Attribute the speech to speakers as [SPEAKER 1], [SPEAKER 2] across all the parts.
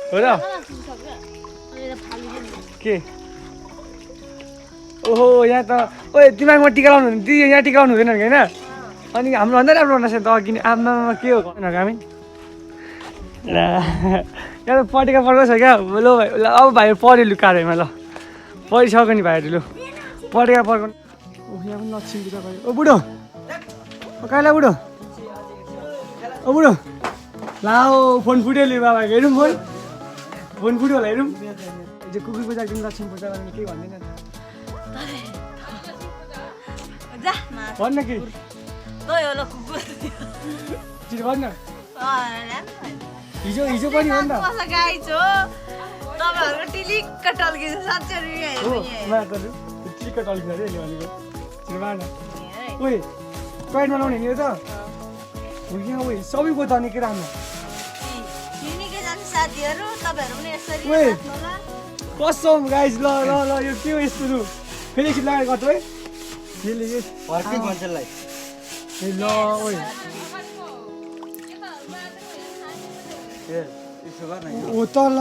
[SPEAKER 1] हो र के ओहो यहाँ त ओए दिमागमा टिका लाउनु हुँदैन यहाँ टिका लाउनु हुँदैन होइन अनि हाम्रो भन्दा राम्रो बनाएको छ त अघि आमा के हो हामी ल यहाँ त पटेका पड्काएको छ क्या ल भाइ ल अब भाइ पऱ्यो लु कारोमा ल परिसक्यो नि भाइहरू लु पटेका पड्काउनु ओ यहाँ पनि लक्ष्मी पूजा भयो ओ बुढो कहिले बुढो ओ बुढो ला फोन फुट्यो लु बाबा हेरौँ फोन फुट्यो होला हेरौँ हिजो कुकुर पूजा दिन लक्ष्मी पूजा गर्ने केही भन्दैन भन्न के भन्न हिजो हिजो पनि हो नि त टिलिक्क टल्किन्छ अरे यसले भनेको भन ओए पैन्टमा लाउने नि त यहाँ ओए सबैको त निकै राम्रो कसम गाइस ल ल ल यो के हो यस्तो लु फेरि एकछिन लगाएर गर्छु है यसले फर्कै मान्छेलाई ए ल ओए ओ त ल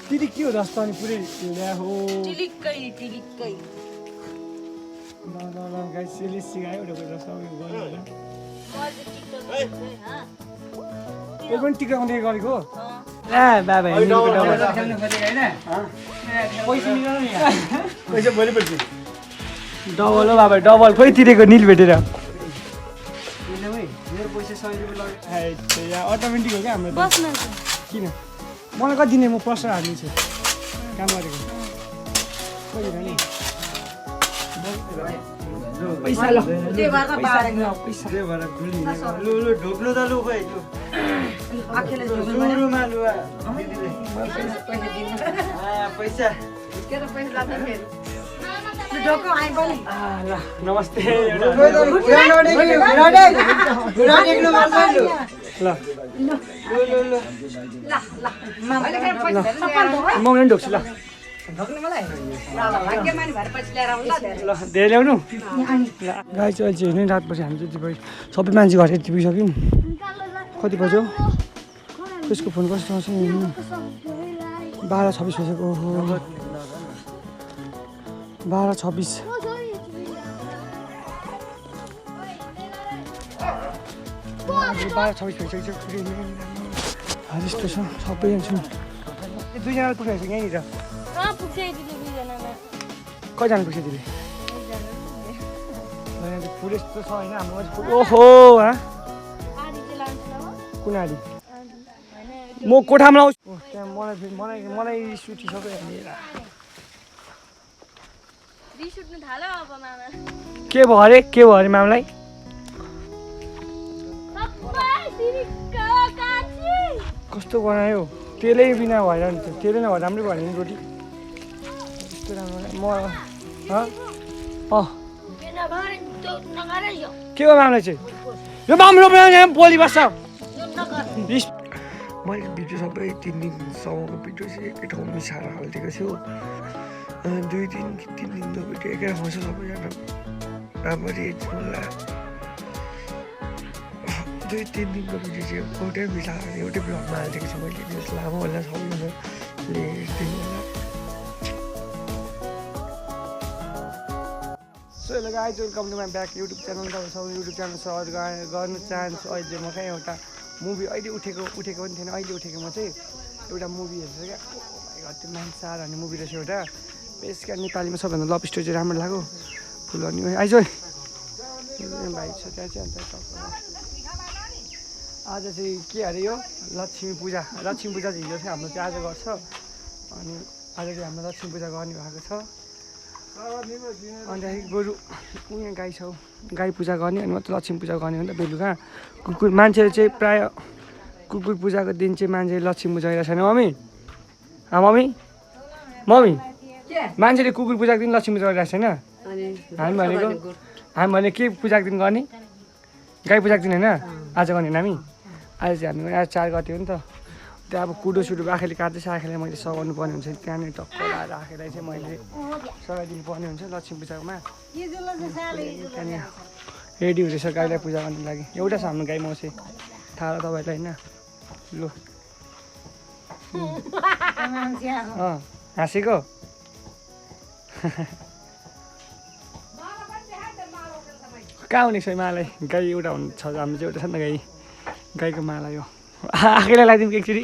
[SPEAKER 1] तिरी के हो जस्तो अनि पुरै ल्या हो ल ल ल गाइस यसले सिकायो एउटा कुरा सबै गर्नु यो पनि टिका आउँदै गरेको ए बाबा पैसा भोलि पर्छ डबल हो बाबा डबल खोइ तिरेको निल भेटेर मेरो पैसा 100 रुपियाँ यहाँ अटोमेटिक हो क्या हाम्रो किन मलाई कति दिने म प्रश्न हाल्नेछु काम गरेको नि पैसा ल ढोक्लो त लु खोइ पैसा नमस्ते म ढोक्छु ल ल धेरै ल्याउनु गाई चाहिँ अहिले हेर्नु रातपछि हामी चाहिँ सबै मान्छे घर यति पुगिसक्यौँ कति बज्यो त्यसको फोन कस्तो आउँछ 12:26 बजेको ओहो 12:26 भइसक्यो यस्तो छ सबै जान्छौँ दुईजना पुगेको छ यहीँनिर कतिजना पुग्छ तिमी फुल यस्तो छ होइन हाम्रो ओहो कुन आदि म कोठामा लाउँछु त्यहाँ मलाई रिस उठिसक्यो के भयो अरे मामलाई कस्तो बनायो तेलै बिना भएर नि त तेलै नभएर राम्रै भयो नि रोटी यस्तो राम्रो के हो मामलाई चाहिँ यो माम्रो बोली बस्छ मैले भिडियो सबै 3 दिनसम्मको भिडियो चाहिँ एकै ठाउँमा मिसाएर हालिदिएको छु 2 दिन कि 3 दिनको भिडियो एकै ठाउँमा छ सबैजना राम्ररी मलाई 2-3 दिनको भिडियो चाहिँ एउटै मिलाएर एउटै ब्लगमा हालिदिएको छु मैले लामो होला सबैजनाले हेरिदिनु होला so hello guys welcome to my back YouTube channel तपाईँ सबै युट्युब च्यानल सर्च गर्न चाहन्छु अहिले म कहीँ एउटा मुभी अहिले उठेको पनि थिएन अहिले उठेको म चाहिँ एउटा मुभी हेर्छु क्या त्यो मान्छे सार भन्ने मुभी रहेछ एउटा बेसका नेपालीमा सबभन्दा लभ स्टोरी चाहिँ राम्रो लाग्यो फुल अनि आइज भाइ छ त्यहाँ चाहिँ अन्त आज चाहिँ के अरे यो लक्ष्मी पूजा चाहिँ हिजो चाहिँ हाम्रो चाहिँ आज गर्छ अनि आज चाहिँ हाम्रो लक्ष्मी पूजा गर्ने भएको छ अन्त बरु यहाँ गाई छ गाई पूजा गर्ने अनि मात्रै लक्ष्मी पूजा गर्ने हो नि त बेलुका कुकुर मान्छेले चाहिँ प्रायः कुकुर पूजाको दिन चाहिँ मान्छे लक्ष्मी पूजा गरिरहेको छैन मम्मी मान्छेले कुकुर पूजाको दिन लक्ष्मी पूजा गरिरहेको छैन हामी भने के पूजाको दिन गर्ने गाई पूजाको दिन होइन आज गर्ने हामी आज चाहिँ हामी आज 4 गते हो नि त त्यहाँ अब कुडो सुडो आँखाले काट्दैछ आँखाले मैले सघाउनु पर्ने हुन्छ त्यहाँनिर टक्क राखेर चाहिँ मैले सघाइदिनु पर्ने हुन्छ लक्ष्मी पूजामा त्यहाँनिर रेडी हुँदैछ गाईलाई पूजा गर्नुको लागि एउटा छ हाम्रो गाई मौसे थाहा तपाईँलाई होइन लु हाँसेको कहाँ हुने छ मालाई गाई एउटा हुन्छ हाम्रो चाहिँ एउटा छ नि त गाईको माला यो आखैलाई लगाइदिउँ एकचोटि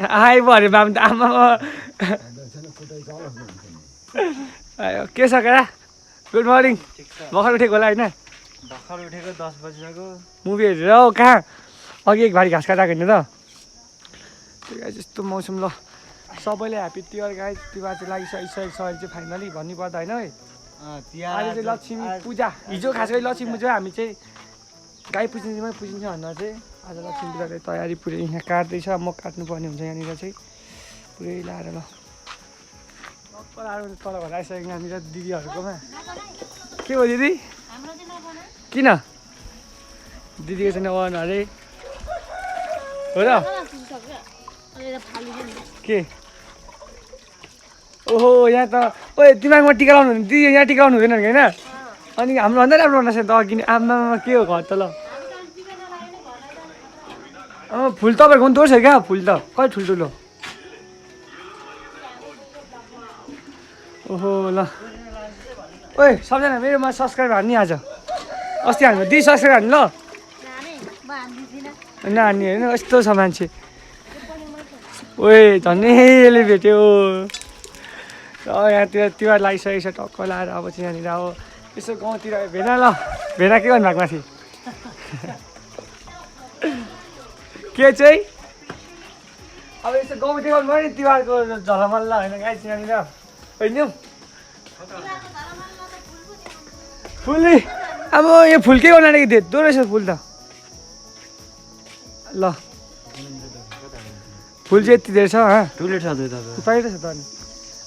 [SPEAKER 1] आइब अरे बाबु त आमा के छ केटा गुड मर्निङ भर्खर उठेको होला होइन
[SPEAKER 2] भर्खर उठेको 10 बजीको
[SPEAKER 1] मुभी हेरेर हौ कहाँ अघि एक भारी घाँस काटाएको होइन त त्यो गाई जस्तो मौसम ल सबैले ह्याप्पी तिहार गाई तिहार चाहिँ लागिसकेको छ अहिले चाहिँ फाइनली भन्नुपर्दा होइन है अहिले चाहिँ लक्ष्मी पूजा हिजो खास गरी लक्ष्मी पूजा हामी चाहिँ गाई पुजिन्छौँ पुजिन्छ भनेर चाहिँ आज लक्ष्मी पूजाको तयारी पुरै यहाँ काट्दैछ म काट्नुपर्ने हुन्छ यहाँनिर चाहिँ पुरै लाएर ल तल घर आइसक्यो यहाँनिर दिदीहरूकोमा के हो दिदी किन दिदीको चाहिँ नआउनु अरे हो र के ओहो यहाँ त ओ दिमागमा टिका लाउनु हुँदैन दिदी यहाँ टिका लाउनु हुँदैन होइन अनि हाम्रो भन्दा राम्रो बनाएको छ त अघि आमामा के हो घर त ल फुल तपाईँहरूको पनि तोड्छ क्या फुल त कति ठुल्ठुलो ओहो ल ओइ सबजना मेरोमा सब्सक्राइब हान्ने आज अस्ति हान्नु दिदी सब्सक्राइब हान्नु ल नानी होइन यस्तो छ मान्छे ओए झन्डै यसले भेट्यो यहाँतिर तिहार लागिसकेको छ टक्क लाएर अब चाहिँ यहाँनिर अब यसो गाउँतिर भेना ल भेना के गर्नु भएको माथि के चाहिँ अब यसो गाउँ देखाउनु भयो नि तिहारको झलमल्ला होइन गाई चाहिँ यहाँनिर होइन फुल अब यो फुल के गर्नु आँटेको थियो रहेछ फुल त ल फुल चाहिँ यति धेरै छ
[SPEAKER 2] टुलेट छ
[SPEAKER 1] पाइरहेछ त अनि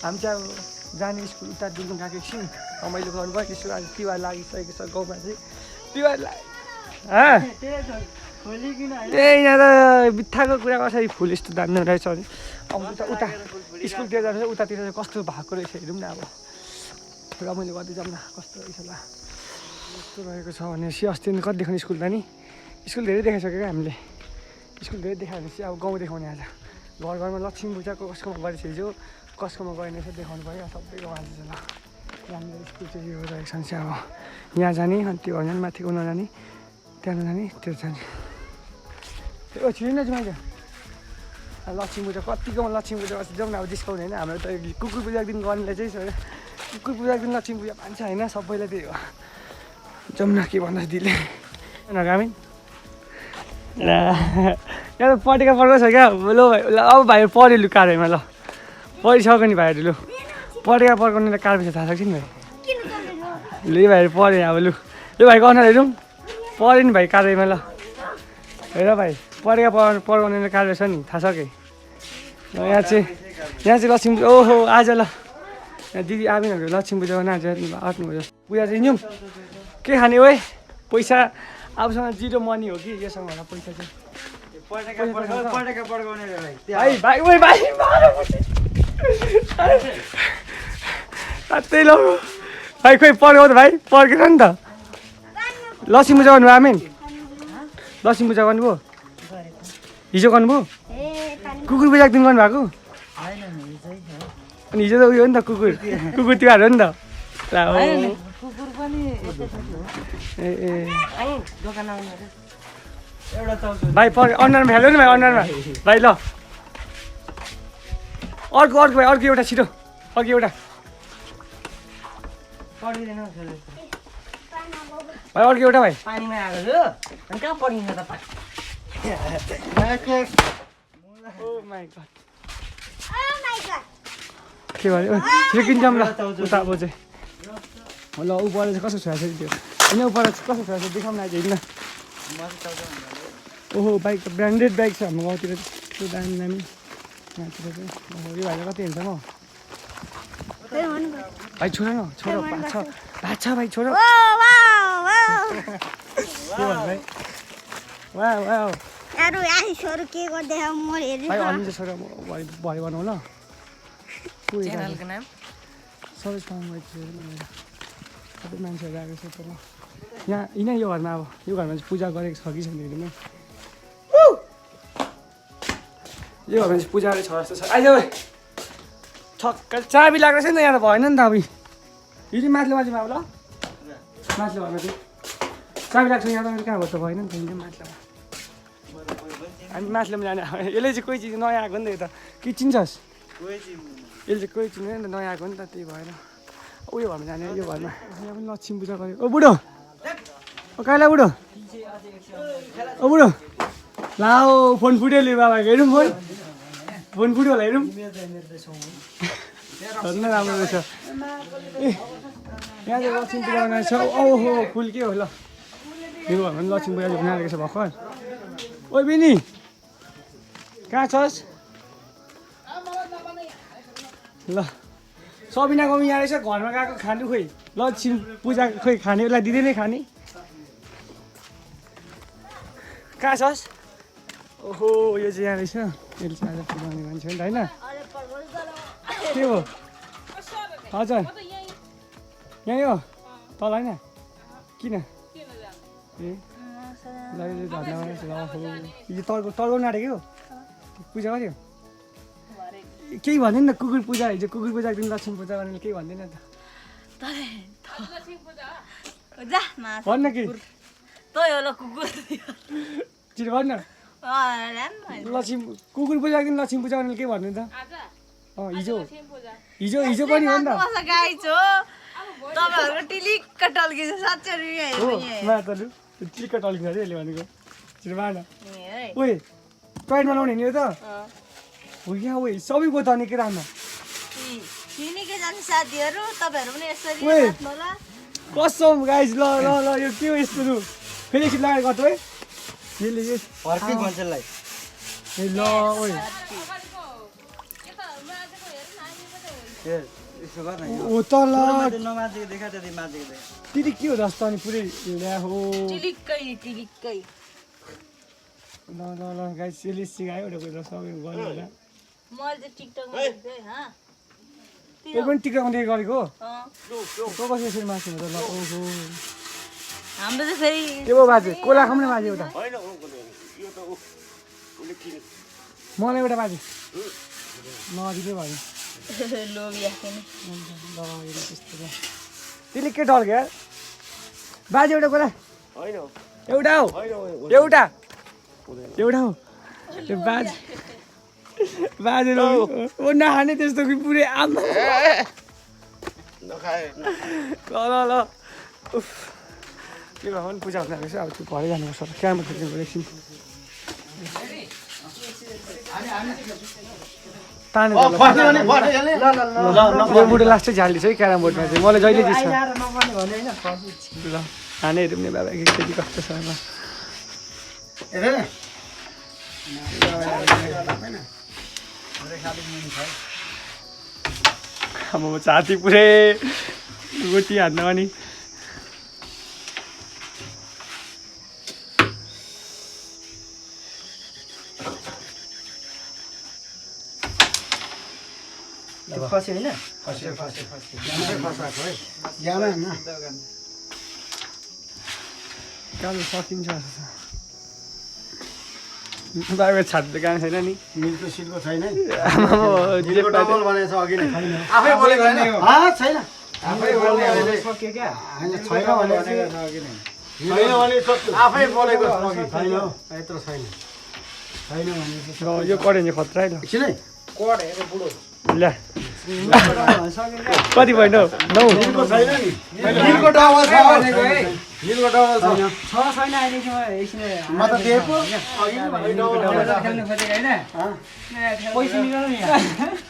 [SPEAKER 1] हामी चाहिँ अब जाने स्कुल उता डुल्नु गएको एकछिन रमाइलो गर्नुभयो त्यसो आज तिहार लागिसकेको छ गाउँमा चाहिँ तिहार त्यही यहाँ त बित्थाको कुरा कसरी फुल यस्तो दामी रहेछ भने अब उता स्कुलतिर जान्छ उतातिर चाहिँ कस्तो भएको रहेछ हेरौँ न अब रमाइलो गर्दै जाऊँ न कस्तो रहेछ ल कस्तो रहेको छ भनेपछि अस्ति कति देखाउने स्कुल त नि स्कुल धेरै देखाइसक्यो क्या हामीले स्कुल धेरै देखायो भनेपछि अब गाउँ देखाउने आज घर घरमा लक्ष्मी पूजाको कसकोमा गरेछ हिजो कसकोमा गर्ने रहेछ देखाउनु पऱ्यो सबैको आज चाहिँ ल यहाँनिर स्कुल चाहिँ यो रहेको छ चाहिँ अब यहाँ जाने अनि त्यो जाने माथिको नजाने त्यहाँ नजाने त्यो जाने त्यो छिर्नु जाउँ लक्ष्मी पूजा कतिकोमा लक्ष्मी पूजा अस्ति जाउँ न अब डिस्काउन्ट होइन हाम्रो त कुकुर पूजाको दिन गर्नेलाई चाहिँ कुकुर पूजाको दिन लक्ष्मी पूजा मान्छ होइन सबैलाई त्यही हो जाउँ न के भन्दा दिदीले नगामी यहाँ त पटेका पड्को छ क्या ल भाइ अब भाइ पऱ्यो लु कारोमा ल परिसक्यो नि भाइहरू लु पटेका पड्काउने त कार पैसा थाहा सक्छ नि भाइ लु भाइहरू पऱ्यो अब लु यो भाइको अनुहार हेरौँ पऱ्यो नि भाइ कारोमा ल हेर भाइ पटेका पड्काउने कार रहेछ नि थाहा सक्यो यहाँ चाहिँ लक्ष्मी पूजा ओहो आज ल यहाँ दिदी आबिनहरू लक्ष्मी पूजा गर्न आज आँट्नुभयो पूजा चाहिँ जाउँ के खाने हो पैसा आफूसँग जिरो मनी हो कि योसँग होला पैसा चाहिँ भाइ भाइ ओ भाइ त्यही ल भाइ खोइ पड्काउ त भाइ पड्केर नि त लक्ष्मी पूजा गर्नुभयो आमेन लक्ष्मी पूजा गर्नुभयो हिजो गर्नुभयो कुकुर पूजाको दिन गर्नुभएको अनि हिजो त उयो हो नि त कुकुर तिहार हो नि त ए भाइ अनुहारमा हेलो नि भाइ अनुहारमा भाइ ल अर्को भाइ अर्को एउटा छिटो अर्को एउटा भाइ अर्को एउटा भाइ
[SPEAKER 2] पानीमा आएको छु कहाँ पढिन्छ त
[SPEAKER 1] के भन्यो छिटो किन्छौँ ल उता अब चाहिँ ल ऊ पर चाहिँ कस्तो छोरा छ त्यो होइन ऊ पर कस्तो छोरा छ देखाउन आएको होइन ओहो बाइक त ब्रान्डेड बाइक छ हाम्रो गाउँतिर त्यो दामी दामी यहाँतिर चाहिँ ओहो यो भाइलाई कति हुन्छ म भाइ छोरा न छोरा भात छ भाइ छोरा के भन्नु भाइ वा वा भाइ अनि छोरा भरे भनौँ ल
[SPEAKER 2] च्यानलको नाम
[SPEAKER 1] सबै सबै मान्छेहरू आएको छ तल यहाँ यिनै यो घरमा अब यो घरमा चाहिँ पूजा गरेको छ कि छैन हेर्नु यो हो भने चाहिँ पूजाले छ जस्तो छ आइज छक्क चाबी लाग्छ नि त यहाँ त भएन नि त अब यो चाहिँ माथिलो माथि अब ल माथिलो भएन चाहिँ चाबी लाग्छ यहाँ त कहाँ भयो त भएन नि त यो माथिलो हामी माथिलोमा जाने यसले चाहिँ कोही चिज नयाँ आएको नि त यो त के चिन्छस् यसले चाहिँ कोही चिन्दैन नि त नयाँ आएको नि त त्यही भएर उयो घरमा जाने यो घरमा यहाँ पनि लक्ष्मी पूजा गर्यो ओ बुढो ओ कहिले बुढो ओ बुढो ला फोन फुट्यो लु बाबाको हेरौँ फोन फुट्यो होला हेरौँ झन् राम्रो रहेछ ए यहाँ चाहिँ लक्ष्मी पूजा बनाएको छ ओहो फुल के हो ल यो घरमा पनि लक्ष्मी पूजा बनाएको छ भर्खर ओइ बेनी कहाँ छस् ल सबिनाको यहाँ रहेछ घरमा गएको खानु खोइ लक्ष्मी पूजा खोइ खाने बेला दिँदै खाने कहाँ छस् ओहो यो चाहिँ यहाँ रहेछ यसले चाहिँ आज पुऱ्याउने मान्छे नि त होइन के हो हजुर यहीँ हो तल होइन किन ए ल यो धन्यवाद यो तर्काउनु आँटेको हो पूजा गर्यो केही भन्दैन नि त कुकुर पूजा हिजो कुकुर पूजाको दिन लक्ष्मी पूजा गर्ने केही भन्दैन त भन्न के चिर भन्न लक्ष्मी कुकुर पूजाको दिन लक्ष्मी पूजा गर्ने केही भन्नु त हिजो हिजो हिजो पनि हो नि त टिलिक्क टल्किन्छ अरे यसले भनेको चिर भएन ओए टोइलेटमा लाउने नि हो त हो यहाँ ओए सबैको त निकै राम्रो कसम गाइस ल ल ल यो के हो यस्तो लु फेरि एकछिन लगाएर गर्छ है यसले
[SPEAKER 2] फर्किङ मान्छेलाई
[SPEAKER 1] ए ल ओए
[SPEAKER 2] यसो गर्न
[SPEAKER 1] ओ तल
[SPEAKER 2] नमाजेको देखा त्यति माजेको देखा
[SPEAKER 1] तिरी के हो जस्तो अनि पुरै ल्या हो ल ल ल गाइस यसले सिकायो एउटा कुरा सबै गर्नु होला त्यो पनि टिकटकमा देखेर गरेको हो कसरी यसरी मासु त ल ओहो
[SPEAKER 3] हाम्रो चाहिँ फेरि
[SPEAKER 1] के भयो बाजे कोला खाउने बाजे एउटा मलाई एउटा बाजे नदिँदै भयो त्यसले के डर क्या बाजे एउटा कोला एउटा हो एउटा एउटा हो त्यो बाजे बाजे ओ नखाने त्यस्तो कि पुरै आमा ल ल उफ के भयो भने पूजा हुँदा रहेछ अब त्यो घरै जानुपर्छ क्यामेरा खिच्नु एकछिन बुढो लास्टै झालिदिन्छ है क्यारम बोर्डमा चाहिँ मलाई जहिले दिन्छ ल खानेहरू पनि बाबा खेती कस्तो छ अब म छाती पुरै गोटी हान्न अनि
[SPEAKER 2] खसी होइन
[SPEAKER 1] कालो सकिन्छ बाबाको छाती त गानो छैन नि
[SPEAKER 4] मिल्को सिल्को छैन
[SPEAKER 1] आफै
[SPEAKER 4] भनेछ अघि नै छैन आफै बोलेको होइन छैन आफै बोल्ने सक्यो क्या छैन भने छैन भने आफै बोलेको अघि छैन यत्रो छैन छैन भने
[SPEAKER 1] यो करेन्ट खतरा है ल
[SPEAKER 4] एकछिनै कड हेरेर बुढो
[SPEAKER 1] ल्या कति भयो नौ
[SPEAKER 4] मिल्को छैन नि मिल्को डबल छ मिल्को डबल छैन
[SPEAKER 1] छैन अहिले
[SPEAKER 4] म त दिएको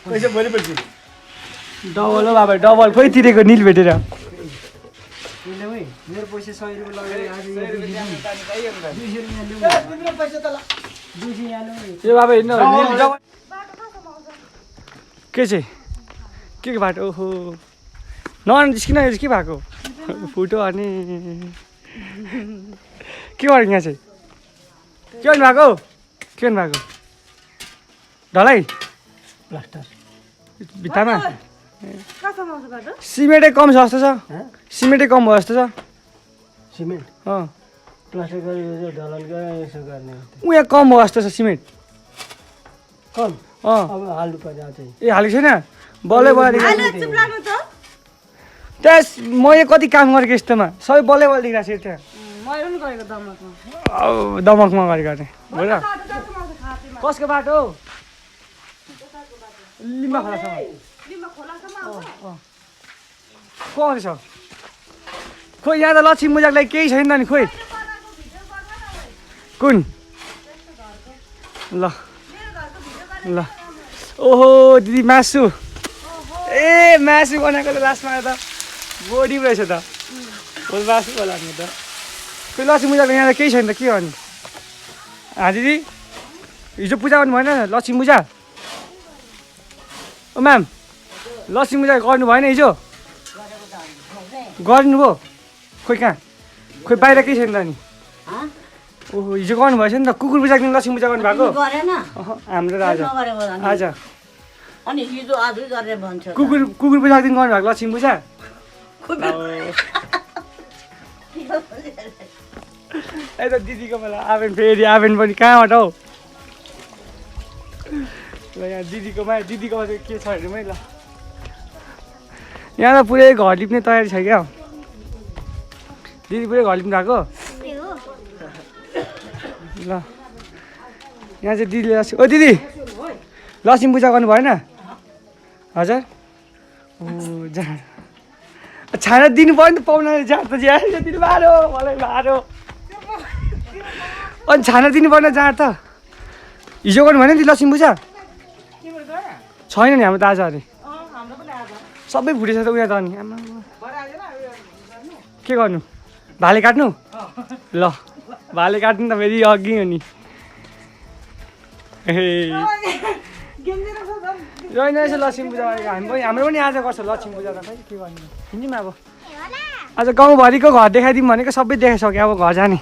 [SPEAKER 4] पैसा भोलि पछि
[SPEAKER 1] डबल हो बाबा डबल खोइ तिरेको निल भेटेर
[SPEAKER 4] मेरो पैसा 100 रुपियाँ लगाएर
[SPEAKER 1] यो बाबा हिँड्नु निल डबल के चाहिँ के बाटो ओहो नजिस्किन यो चाहिँ के भएको फुटो अनि के गरेको यहाँ चाहिँ के गर्नु भएको के गर्नु भएको ढलाइ
[SPEAKER 4] प्लास्टर
[SPEAKER 1] भित्तामा सिमेन्टै कम छ जस्तो छ सिमेन्टै कम भयो जस्तो छ
[SPEAKER 4] सिमेन्ट
[SPEAKER 1] अँ
[SPEAKER 4] प्लास्टर गरेर ढलान गरेर यसो गर्ने
[SPEAKER 1] ऊ यहाँ कम भयो जस्तो छ सिमेन्ट
[SPEAKER 4] कम अब हाल्नु पर्छ चाहिँ
[SPEAKER 1] ए हालेको छैन बल्लै बल्ल
[SPEAKER 3] आलु चुप लाग्नु त
[SPEAKER 1] त्यस मैले कति काम गरेको यस्तोमा सबै बल्लै बल्ल देखिरहेको छु त्यहाँ
[SPEAKER 3] मैले पनि गरेको दमकमा
[SPEAKER 1] दमकमा गरेको चाहिँ हो र कसको बाटो हौ लिम्बा खोलासम्म को आउँदैछ खोइ यहाँ त लक्ष्मी पूजाको लागि केही छैन नि खोइ कुन ल ल ओहो दिदी मासु ए मासु बनाएको त लास्टमा त बोडी रहेछ त हो मासु बनाएको त खोइ लक्ष्मी पूजाको यहाँ त केही छैन त के हो अनि दिदी हिजो पूजा गर्नु भएन लक्ष्मी पूजा ओ म्याम लक्ष्मी पूजा गर्नु भएन हिजो गर्नुभयो खोइ कहाँ खोइ बाहिर केही छैन त नि ओहो हिजो गर्नु भएछ नि त कुकुर पूजाको दिन लक्ष्मी पूजा गर्नुभएको
[SPEAKER 3] गरेन
[SPEAKER 1] हाम्रो त आज आज
[SPEAKER 3] अनि हिजो आजै गरेर भन्छ
[SPEAKER 1] कुकुर पूजाको दिन गर्नुभएको लक्ष्मी पूजा ए त दिदीको मलाई आवेन फेरि आवेन पनि कहाँबाट हौ ल यहाँ दिदीकोमा चाहिँ के छ हेरौँ है ल यहाँ त पुरै घर लिप्ने तयारी छ क्या दिदी पुरै घर लिप्नु भएको ल यहाँ चाहिँ दिदीले ओ दिदी लक्ष्मी पूजा गर्नु भएन हजुर ओ जाँड छाना दिनु पऱ्यो नि त पाहुनाले जाँड त ज्यादा दिनु बाह्रो मलाई बाह्रो अनि छाना दिनु पर्ने जाँड त हिजो गर्नु भएन नि लक्ष्मी पूजा छैन नि हाम्रो त आज अरे सबै फुटेछ त उयो त अनि आमा के गर्नु भाले काट्नु ल भाले काट्नु त फेरि अघि हो नि रहेन रहेछ लक्ष्मी पूजा हाम्रो पनि आज गर्छ लक्ष्मी पूजा त खै के गर्नु हिँड्यौँ अब आज गाउँभरिको घर देखाइदिउँ भनेको सबै देखाइसक्यो अब घर जाने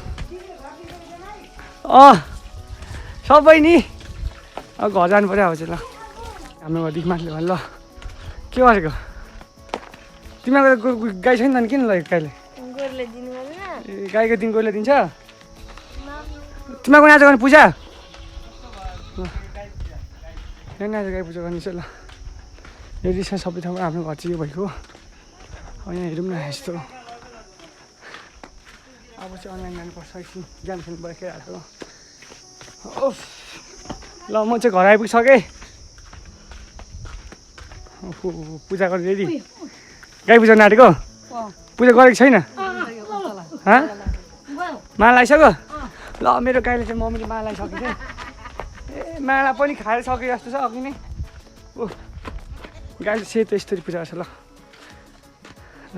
[SPEAKER 1] सबै नि अब घर जानु पऱ्यो अब चाहिँ ल हाम्रो घरदेखि माथि ल के गरेको तिमीहरूको गाई छैन नि किन लगेको गाईले ए गाईको दिन गोरुले दिन्छ तिमीहरूको आज गर्ने पूजा यहाँ आज गाई पूजा गर्ने चाहिँ ल यो रिक्सा सबै ठाउँमा आफ्नो घर चाहिँ यो भएको अब यहाँ हेरौँ न यस्तो अब चाहिँ अनलाइन जानुपर्छ एकछिन ज्ञान खेल्नु भइरहेको ल म चाहिँ घर आइपुगिसकेँ पूजा गर्नु रेडी गाई पूजा नाटेको पूजा गरेको छैन माला आइसक्यो ल मेरो गाईले चाहिँ मम्मीले माला आइसकेको थियो ए माला पनि खाएर सक्यो जस्तो छ अघि नै ओ गाईले सेतो यस्तरी पूजा गर्छ ल ल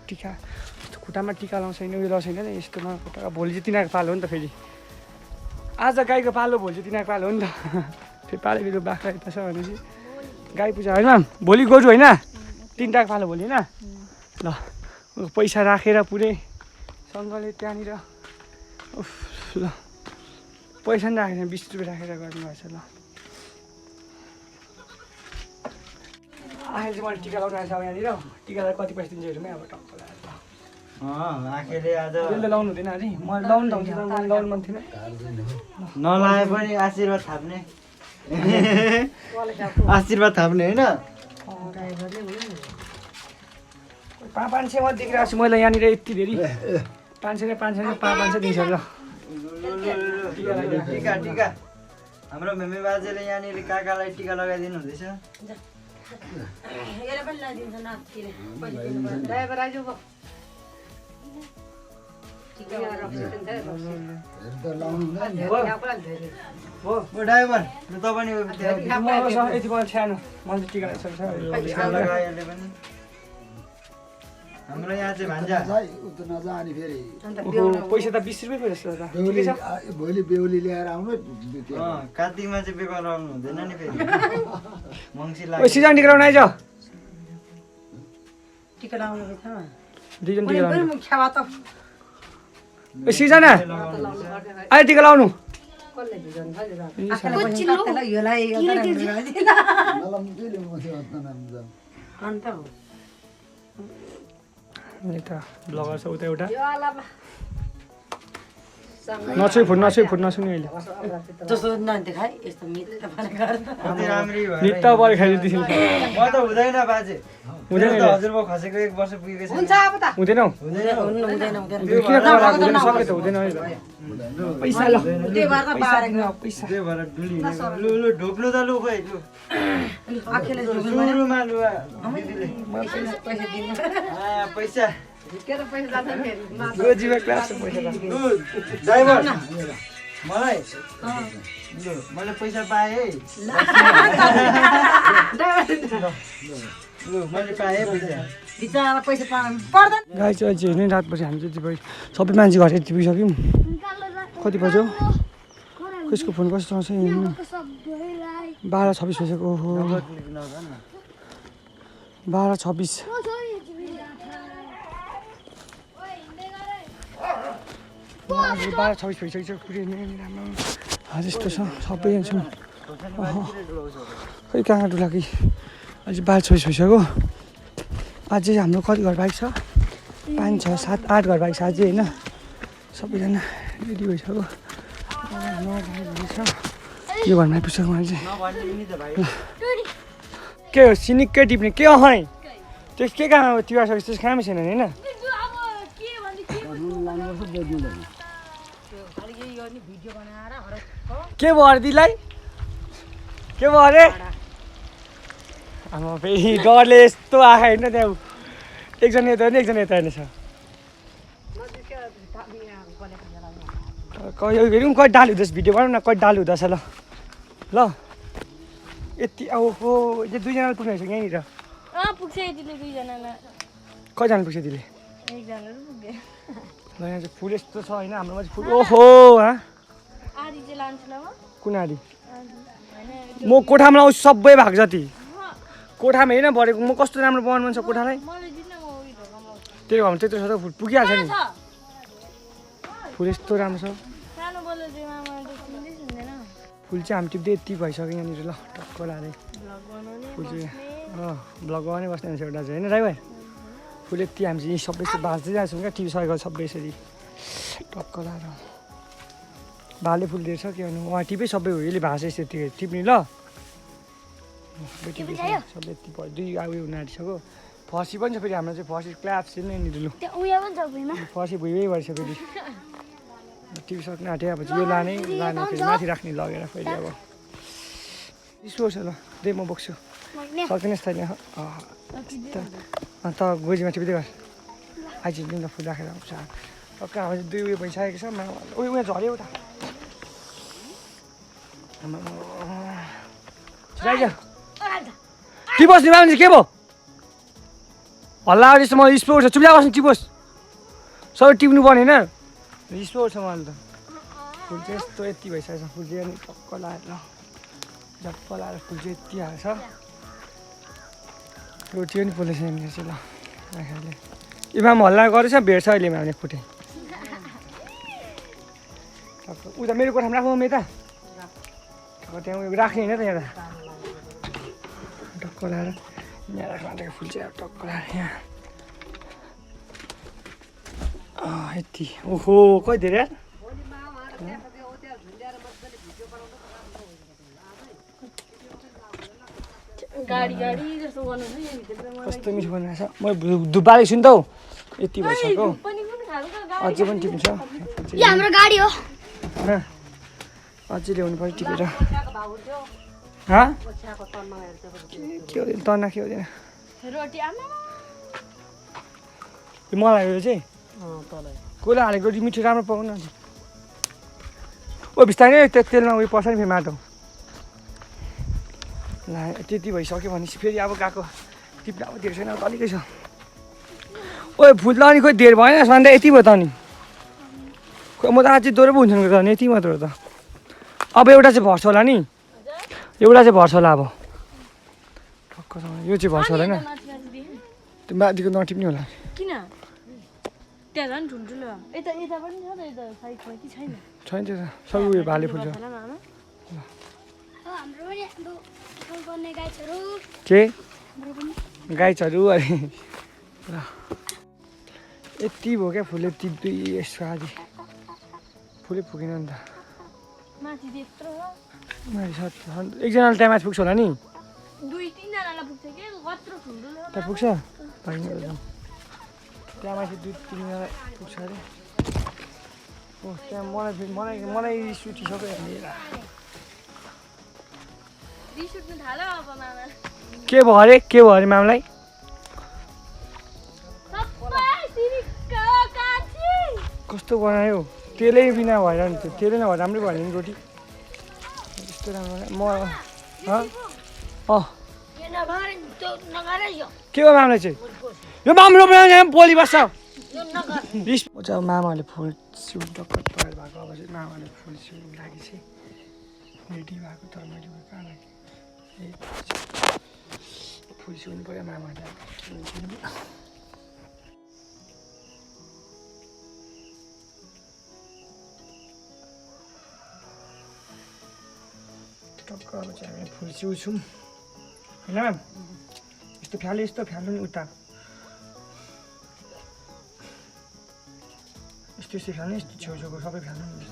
[SPEAKER 1] टिका खुट्टामा टिका लाउँछ होइन उयो लाउँछ होइन यस्तोमा खुट्टा भोलि चाहिँ तिनीहरूको पालो हो नि त फेरि आज गाईको पालो भोलि चाहिँ तिनीहरूको पालो हो नि त फेरि पालेको बाख्रा यता छ भनेपछि गाई पूजा होइन भोलि गोरु होइन तिनवटाको पालो भोलि होइन ल पैसा राखेर पुरै सँगले त्यहाँनिर ल पैसा पनि राखेर 20 रुपियाँ राखेर गर्नुभएछ ल अहिले चाहिँ मैले टिका लगाउनु आएको छ यहाँनिर टिकालाई कति पैसा दिन्छ हेरौँ है अब टक्क
[SPEAKER 2] आखिरले आज
[SPEAKER 1] लाउनु हुँदैन अरे मैले लाउनु त हुन्छ मलाई लाउनु मन थिएन
[SPEAKER 2] नलाए पनि आशीर्वाद थाप्ने आशीर्वाद थाप्ने होइन
[SPEAKER 1] 500 मात्रै देखिरहेको छु मैले यहाँनिर यति धेरै 500 500 दिन्छ ल
[SPEAKER 2] टिका टिका हाम्रो मेमे बाजेले यहाँनिर काकालाई टिका लगाइदिनु हुँदैछ ड्राइभर तपाईँ
[SPEAKER 1] यति मलाई सानो मैले टिका लगाइसकेको छ
[SPEAKER 2] हाम्रो यहाँ चाहिँ भान्जा
[SPEAKER 4] नजाने फेरि
[SPEAKER 1] पैसा त 20 रुपियाँ पो जस्तो छ
[SPEAKER 4] भोलि बेहुली ल्याएर आउनु
[SPEAKER 2] कार्तिकमा चाहिँ बेकार आउनु हुँदैन नि फेरि मङ्सी
[SPEAKER 1] ओ सिजन टिका लगाउन आइज
[SPEAKER 3] टिका लाउनु छ
[SPEAKER 1] दुईजना टिका लाउनु
[SPEAKER 3] मुख्यवा त
[SPEAKER 1] ओ सिजना आइ टिका लाउनु यता ब्लगर छ उता एउटा नछोइ फुट नसुनि अहिले
[SPEAKER 3] जस्तो नदेखाइ यस्तो मित्र भनेर
[SPEAKER 2] कति राम्री भयो
[SPEAKER 1] नित्त परे खाइदिन्छ
[SPEAKER 2] म त हुँदैन बाजे
[SPEAKER 1] हुँदैन
[SPEAKER 2] मेरो त हजुरबाउ खसेको 1 वर्ष पुगेको छ
[SPEAKER 3] हुन्छ अब त
[SPEAKER 1] हुँदैन
[SPEAKER 3] हुँदैन
[SPEAKER 1] किन कल हुँदैन सके त हुँदैन है पैसा ल
[SPEAKER 3] त्यो भएर त पारेको
[SPEAKER 1] पैसा
[SPEAKER 2] त्यो भएर डुली लु लु ढोक्नु त लु खोइ लु
[SPEAKER 3] आखेले
[SPEAKER 2] सुरुमा लु दिदीले
[SPEAKER 3] पैसा दिनु
[SPEAKER 2] पैसा
[SPEAKER 3] के त पैसा जान्छ फेरि
[SPEAKER 1] यो जीवा क्लास पैसा
[SPEAKER 2] लु ड्राइभर मलाई लु मैले पैसा पाएँ है लु मैले पाएँ पैसा
[SPEAKER 3] बिचारा पैसा पाउनु पर्दैन
[SPEAKER 1] गाई चाहिँ अहिले हेर्ने रात पछि हामी चाहिँ सबै मान्छे घर यति पुगिसक्यौँ कति बज्यो कसको फोन कस्तो आउँछ हेर्नु 12:26 बजेको ओहो 12:26 12:26 भइसक्यो पुऱ्याउने राम्रो यस्तो छ सबै छौँ खै कहाँ डुला कि अझै 12:26 भइसक्यो अझै हाम्रो कति घर बाइक छ 5, 6, 7, 8 घर बाइक छ अझै होइन सबैजना रेडी भइसक्यो यो घरमा आइपुग्छौँ अहिले के हो सिनिक्कै टिप्ने के है त्यो के कहाँ तिहार सकेपछि त्यस कामै छैन होइन के भयो अरे दिदीलाई के भयो अरे आमा फेरि डरले यस्तो आएको होइन त्यहाँ एकजना यता होइन एकजना यता हेर्ने छ हेरौँ कति डाल हुँदैछ भिडियो बनाउँ न कति डाल हुँदैछ ल ल यति अब हो यो 2जनाले पुग्ने रहेछ यहीँनिर
[SPEAKER 5] पुग्छ यतिले 2जनालाई
[SPEAKER 1] कतिजना पुग्छ यतिले
[SPEAKER 5] 1जना पुग्यो
[SPEAKER 1] ल यहाँ चाहिँ फुल यस्तो छ होइन हाम्रोमा चाहिँ फुल ओहो
[SPEAKER 5] आधी चाहिँ लान्छु ल
[SPEAKER 1] कुन आदि म कोठामा आउँछु सबै भएको जति कोठामा हेर्न भरेको म कस्तो राम्रो बनाउनु मन छ कोठालाई
[SPEAKER 5] मलाई दिन्न म उही ढोकामा
[SPEAKER 1] त्यही घरमा त्यत्रो छ त फुल पुगिहाल्छ नि फुल यस्तो राम्रो छ
[SPEAKER 5] सानो बोल्दा चाहिँ मामा त सुन्दै सुन्दैन
[SPEAKER 1] फुल चाहिँ हामी टिप्दै यति भइसक्यो यहाँनिर ल टक्क लाँदै
[SPEAKER 5] भ्लग बनाउने
[SPEAKER 1] फुल चाहिँ भ्लग गर्नै बस्ने मान्छे एउटा चाहिँ होइन ड्राइभर फुल यति हामी चाहिँ सबै यस्तो भाँच्दै जान्छौँ क्या टिभी सकेको सबै यसरी टक्क लाएर भाले फुल दिएछ के भन्नु उहाँ टिपै सबै हो यसले भाँच्छ यस्तो यति टिप्ने ल सबै टिपे सबै यति भयो 2 अब उयो हुन आँटिसक्यो फर्सी पनि छ फेरि हाम्रो चाहिँ फर्सी क्ल्याप चाहिँ यहाँनिर लु फर्सी भुइँमै भइसक्यो फेरि टिभी सक्नु आँट्यो अब यो लाने फेरि माथि राख्ने लगेर फेरि अब स्पोर्ट्स ल दे म बोक्छु सक्दिनस् तैँले अन्त गोजीमा टिप्दै गर आइज फुल राखेर आउँछ टक्क अब 2 उयो भइसकेको छ उयो उयो झऱ्यो उता आइज टिपोस् नि मान्छे के भयो हल्ला जस्तो म स्पोर्ट छ चुप्ला बस्नु टिपोस् सबै टिप्नु पर्ने होइन स्पोर्ट छ मलाई त फुल चाहिँ यस्तो यति भइसकेको छ फुल चाहिँ अनि टक्क लाएर ल झप्प लाएर फुल चाहिँ यति हाल्छ रोटी पनि पोलेछ यहाँनिर चाहिँ ल राखेर इमाम हल्ला गरेछ भेट्छ अहिले हामीले फुटे उता मेरो कोठामा राखौँ म यता त्यहाँ उयो राख्ने होइन त यहाँ टक्क लाएर यहाँ राख्नु फुल चाहिँ टक्क लाएर यहाँ यति ओहो कति धेरै
[SPEAKER 5] गाडी जस्तो गर्नु छ यो भित्र
[SPEAKER 1] कस्तो मिठो बनाएको छ म धुप्पालेको छु नि त हौ यति भइसक्यो
[SPEAKER 5] पनि कुन खालको
[SPEAKER 1] अझै पनि टिप्नु छ
[SPEAKER 5] हाम्रो गाडी हो
[SPEAKER 1] अझै ल्याउनु पऱ्यो टिपेर के हुँदैन तना के हुँदैन
[SPEAKER 5] रोटी आमा
[SPEAKER 1] मलाई यो चाहिँ कोइला हालेको रोटी मिठो राम्रो पाउनु ओ बिस्तारै त्यो तेलमा उयो पर्छ नि फेरि माटो ला त्यति भइसक्यो भनेपछि फेरि अब गएको टिप्न अब धेरै छैन अलिकै छ ओ फुल त अनि खोइ धेर भएन सन्ध्या यति भयो त अनि खोइ म त अझै दोहोरो पो हुन्छ नि त अनि यति मात्र हो त अब एउटा चाहिँ भर्छ होला नि एउटा चाहिँ भर्छ होला अब ठक्कसँग यो चाहिँ भर्छ होला होइन त्यो माथिको नटिप्ने होला
[SPEAKER 5] किन त्यहाँ झन् ठुल्ठुलो यता यता पनि छ त यता साइडमा कि छैन
[SPEAKER 1] छैन त्यो त सबै उयो भाले फुल्छ के गाई चरु अरे ल यति भयो क्या फुल यति 2 यसको आदि फुलै पुगेन नि त
[SPEAKER 5] माथि त्यत्रो
[SPEAKER 1] एकजनाले त्यहाँ माथि पुग्छ होला नि
[SPEAKER 5] 2-3 जनालाई पुग्छ के कत्रो ठुल्ठुलो
[SPEAKER 1] त्यहाँ पुग्छ त्यहाँ माथि 2-3 जना पुग्छ अरे ओ त्यहाँ मलाई रिस उठिसक्यो हेरेर
[SPEAKER 5] रिस उठ्नु थाल्यो अब मामा
[SPEAKER 1] के भयो अरे मामलाई
[SPEAKER 5] सबै सिरिक्क काची
[SPEAKER 1] कस्तो बनायो तेलै बिना भएर नि त्यो तेलै नभएर राम्रै भयो नि रोटी त्यस्तो राम्रो म के हो मामलाई चाहिँ यो माम्रो बोली बस्छ रिस म चाहिँ अब मामाहरूले फुल सिउ टक्क तयार भएको अब चाहिँ मामाले फुल सिउ लागि चाहिँ रेडी भएको तर मैले कहाँ लागेँ फुल सिउनु पऱ्यो मामाले टक्क अब चाहिँ हामी फुल सिउछौँ होइन म्याम यस्तो फ्याल्नु नि उता यस्तो फ्याल्नु यस्तो छेउछेउको सबै फ्याल्नु नि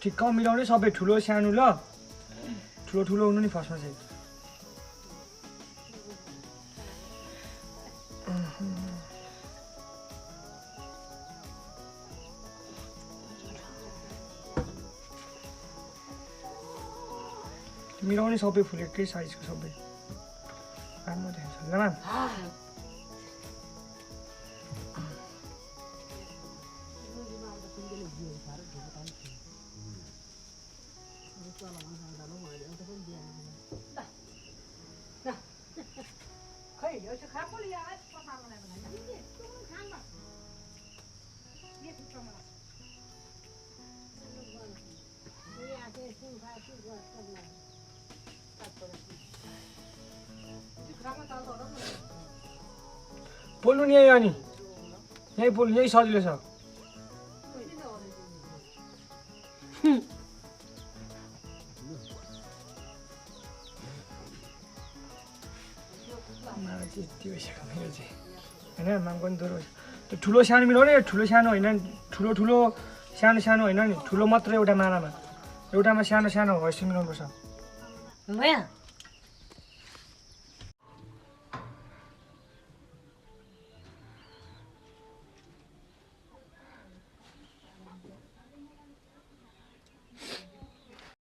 [SPEAKER 1] ठिक्क मिलाउने सबै ठुलो सानो ल ठुलो हुनु नि फर्स्टमा चाहिँ मिलाउने सबै फुल एकै साइजको सबै राम्रो देख्छ ल म्याम पोल्नु नि यहीँ अनि यहीँ पोल्नु यहीँ सजिलो छ यति भइसक्यो मेरो चाहिँ होइन मामको पनि दोहोरो त्यो ठुलो सानो मिलाउने ठुलो सानो होइन ठुलो सानो होइन नि ठुलो मात्र एउटा मालामा एउटामा सानो हो यस्तो मिलाउनुपर्छ
[SPEAKER 3] भइहाल्यो